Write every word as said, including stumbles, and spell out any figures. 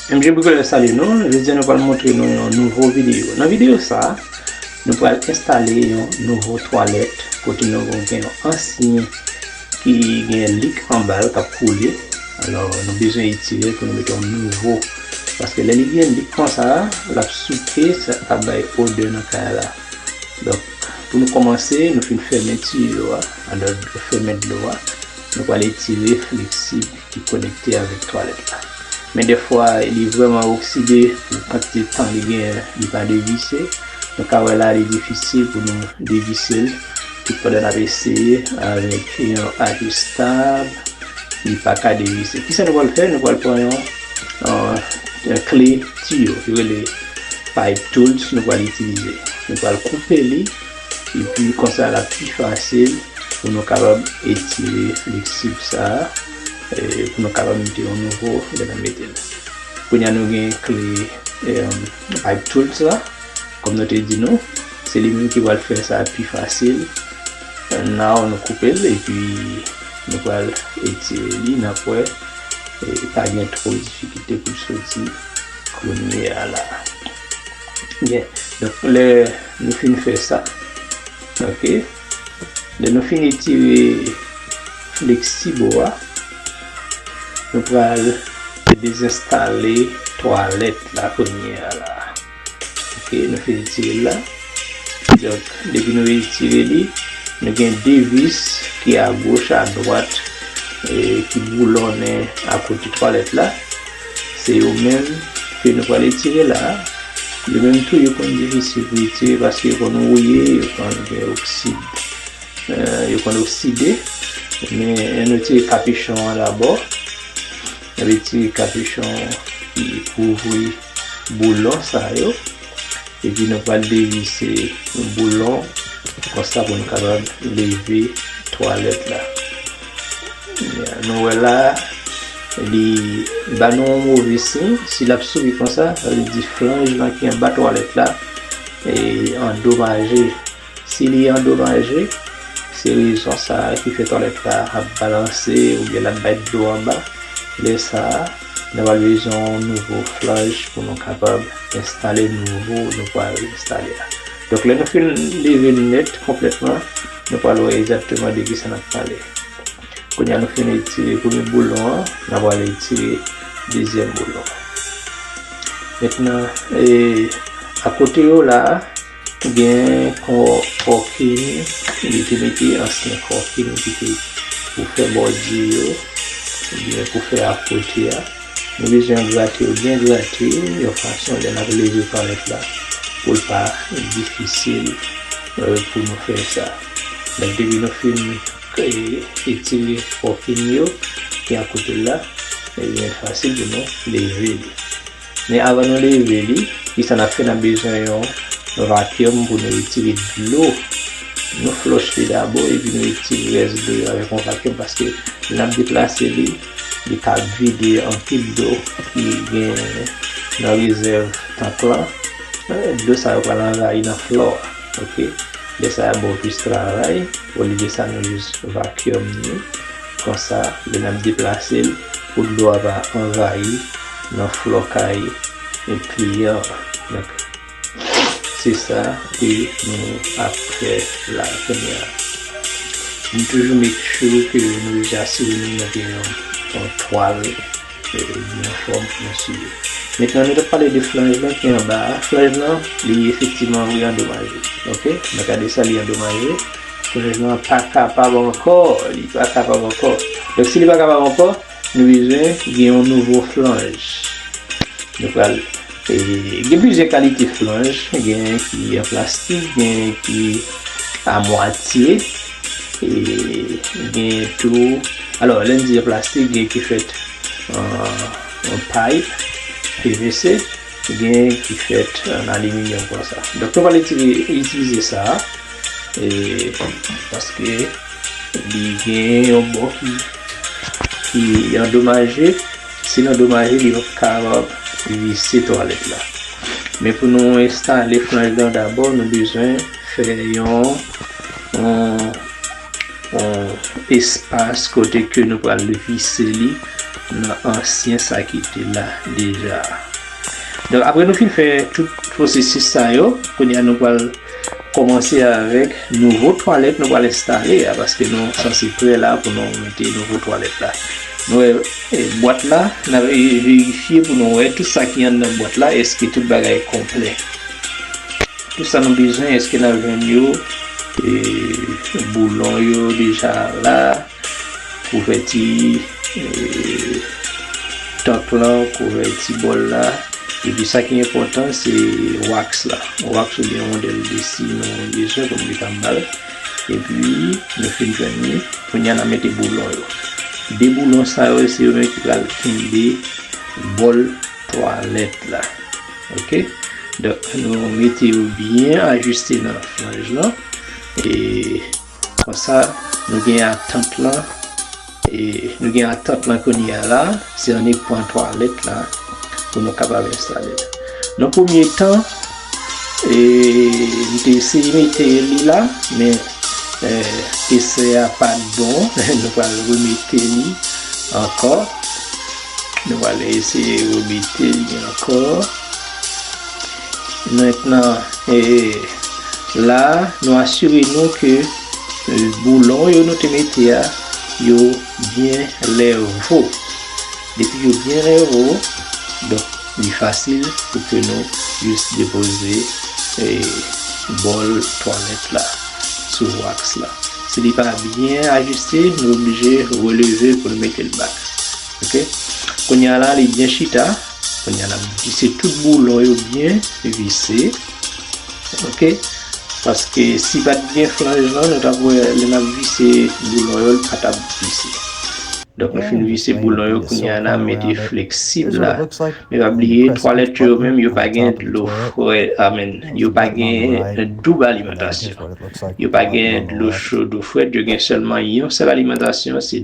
M J Bricoleur salye nou. Jodi a nou pral montre nou yon nouvo videyo. Nan videyo sa a, nou pral enstale yon nouvo twalèt kote nou gen yon ansyen ki gen lik anba l k ap koule. Alò, nou bezwen etire pou nou mete yon nouvo. Paske lè li gen lik konsa, l ap souke, sa ap bay odè nan kay la. Donk, pou nou kòmanse, nou fin fèmen tiyo a, anlè fèmen dlo a, nou pral etire fleksib ki konekte avèk twalèt la. Men dèfwa, li vrèman okside, pou kantite tan li genyen, li pa devise. Nou ka wè la, li difisil pou nou devise l, tout pandan n ap eseye avèk yon ajistab, li pa ka devise. Kisa nou pral fè? Nou pral pran yon, yon, yon kle tiyo, ki rele pipe tools, nou pral itilize. Nou pral koupe li, epi konsa l ap pi fasil pou nou kapab etire fleksib sa a, e, pou nou kapab mete yon nouvo lè n ap mete l. Kounye a nou gen kle, e, pipe tools la, kòm nou te di nou, se li menm ki pral fè sa pi fasil. Now nou koupe l, epi nou pral etire li, n ap wè, e, pa gen twò difikilte pou l soti kounye a la. Byen, donk lè nou fin fè sa, ok, lè nou fin etire fleksib a, nou pral dezenstale twalèt la kounye a la. Ok, nou fin etire l la. Donk, depi nou etire li, nou gen de vis ki agoch, adwat, e, ki boulonnen akote twalèt la. Se yo menm ke nou pral etire la. Yo menm tou, yo konn difisil pou etire paske yo konn wouye, yo konn gen oksid, e, yo konn okside. Men, nou tire kapichon an dabò. Nou retire kapichon ki kouvri boulon sa yo. Epi nou pral devise boulon konsa pou nou kapab leve twalèt la. Nou wè la, li ba nou yon move siy. Si l ap souri konsa, sa vle di flanj lan ki anba twalèt la, e, andomaje. Si li andomaje, se rezon sa a ki fè twalèt la ap balanse oubyen l ap bay dlo anba. Lè sa a, nou pral bezwen yon nouvo flanj pou nou kapab enstale nouvo nou pral enstale a. Donk, lè nou fin leve l nèt, konplètman, nou pral wè egzakteman de kisa n ap pale. Kounye a nou fin etire premye boulon an, n ap pral etire dezyèm boulon. Mentnan, e, akote yo la, gen kò-, kòkin, li te mete ansyen kòkin ki te pou fè bòdye yo, oubyen pou fè akote a. Nou bezwen grate yo byen grate, yon fason lè n ap leve twalèt la, pou l pa difisil, e, pou nou fè sa. Donk, depi nou fin, e, etire kòkin yo ki akote l la, ebyen, fasil pou nou leve li. Men avan nou leve li, kisa n ap fè? N ap bezwen yon vacuum pou nou retire dlo. Nou flush li dabò, epi nou retire rès dlo yo avèk yon vacuum, paske lè n ap deplase li, li ka vide anpil dlo ki gen nan rezèv tank lan. E, dlo sa yo pral anvayi nan flò a, ok? Lè sa a ba w plis travay. Olye de sa, nou jis vacuum li. Konsa, lè n ap deplase l, pou dlo a pa anvayi nan flò kay kliyan an. Donk, se sa ke nou ap fè la kounye a. Nou toujou make sure ke nou asire nou mete yon, yon twal, e, byen fòm ansi. Mentnan, nou t ap pale de flanj lan ki anba a. Flanj lan, li efektivman, wi, andomaje. Ok? Nou gade sa, li andomaje. Flanj lan pa kapab ankò. Li pa kapab ankò. Donk, si li pa kapab ankò, nou bezwen gen yon nouvo flanj. Nou pral, e, gen plizyè kalite flanj. Gen ki an plastik, gen ki a mwatye. E, gen tou, alò, lè n di an plastik, gen ki fèt an, an pipe P V C, gen ki fèt an aliminyòm konsa. Donk, nou pral itili-, itilize sa, e, paske li gen yon bò ki, ki andomaje. Si l andomaje, li p ap kapab vise twalèt la. Men pou nou enstale flanj lan dabò, nou bezwen fè yon, yon, yon espas kote ke nou pral vise li nan ansyen sa ki te la deja. Donk, apre nou fin fè tout pwosesis sa yo, kounye a nou pral kòmanse avèk nouvo twalèt nou pral enstale a, paske nou sanse prè la pou nou mete nouvo twalèt la. Nou wè, e, bwat la, n ap verifye pou nou wè tout sa ki anndan bwat la, èske tout bagay konplè. Tout sa nou bezwen, èske n ap jwenn yo, e, boulon yo deja la, kouvèti, e, tank lan, kouvèti bòl la. Epi sa ki enpòtan, se wax la. Wax oubyen wondèl de si nou bezwen pou nou mete anndan l. Epi, nou fin jwenn li. Kounye a, n a mete boulon yo. De boulon sa yo, se yo menm ki pral kenbe bòl twalèt la. Oke? Donk, nou mete yo byen ajiste nan flanj lan. E konsa, nou gen atant lan. E nou gen atant lan kounye a la. Se annik pran twalèt la pou nou kapab enstale l. Nan premye tan, e, m te eseye mete li la, men, e, esè a pa t bon. Nou pral remete li ankò. Nou pral eseye remete li ankò. Mentnan, e, la, nou asire nou ke, e, boulon yo nou te mete a, yo byen lèvo. Depi yo byen lèvo, donk, li fasil pou ke nou jis depoze, e, bòl twalèt la sou wax la. Si li pa byen ajiste, nou oblije releve pou n mete l back. Oke? Kounye a la, li byen chita. Kounye a, n ap vise tout boulon yo byen vise. Oke? Paske si pa t gen flanj lan, nou t ap wè, lè n ap vise boulon yo, li pa t ap vise. Donk, nou fin vise boulon yo, kounye a, n a mete fleksib la. Men pa bliye, twalèt yo menm, yo pa gen dlo frèt, amèn, yo pa gen doub alimantasyon. Yo pa gen dlo cho, dlo frèt, yo gen sèlman yon sèl alimantasyon, se